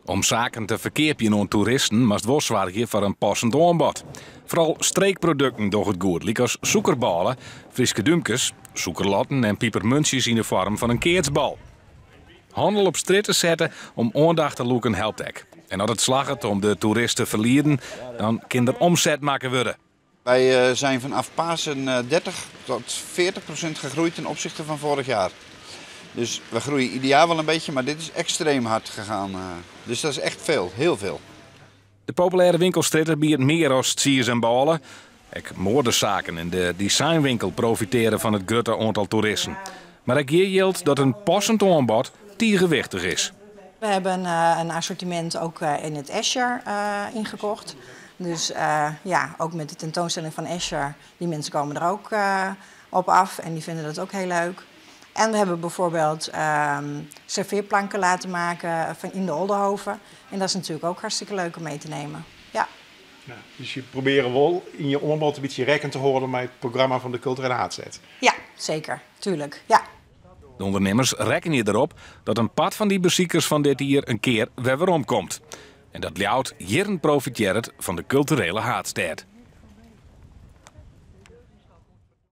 Om saken te ferkeapjen oan toeristen moatst wol soargje foar in passend oanbod. Foaral streekprodukten dogge it goed, lykas sûkerbôle, Fryske dúmkes, sûkerlatten en pipermuntsjes yn de foarm fan in keatsbal. Hannel op strjitte sette om oandacht te lûken helpt ek. En as it slagget om de toerist te ferlieden, dan kin der omset makke wurde. Wij zijn vanaf Pasen 30 tot 40% gegroeid ten opzichte van vorig jaar. Dus we groeien ieder jaar wel een beetje, maar dit is extreem hard gegaan. Dus dat is echt veel, heel veel. De populêre winkelstrjitte biedt mear as tsiis en bôle. Ek moadesaken en de designwinkel profitearje fan it grutte oantal toeristen. Mar ek hjir jildt dat in passend oanbod tige wichtich is. We hebben een assortiment ook in het Escher ingekocht. Dus ja, ook met de tentoonstelling van Escher, die mensen komen er ook op af en die vinden dat ook heel leuk. En we hebben bijvoorbeeld serveerplanken laten maken van in de Oldehove. En dat is natuurlijk ook hartstikke leuk om mee te nemen. Ja. Ja, dus je probeert wel in je oanbod in bytsje rekken te hâlden mei it programma fan de kulturele haadstêd. Ja, zeker. Tuurlijk. Ja. De ûndernimmers rekkenje derop dat in part fan dy besikers fan dit jier in kear wer weromkomt. En dat Ljouwert jierren profitearret fan de kulturele haadstêd.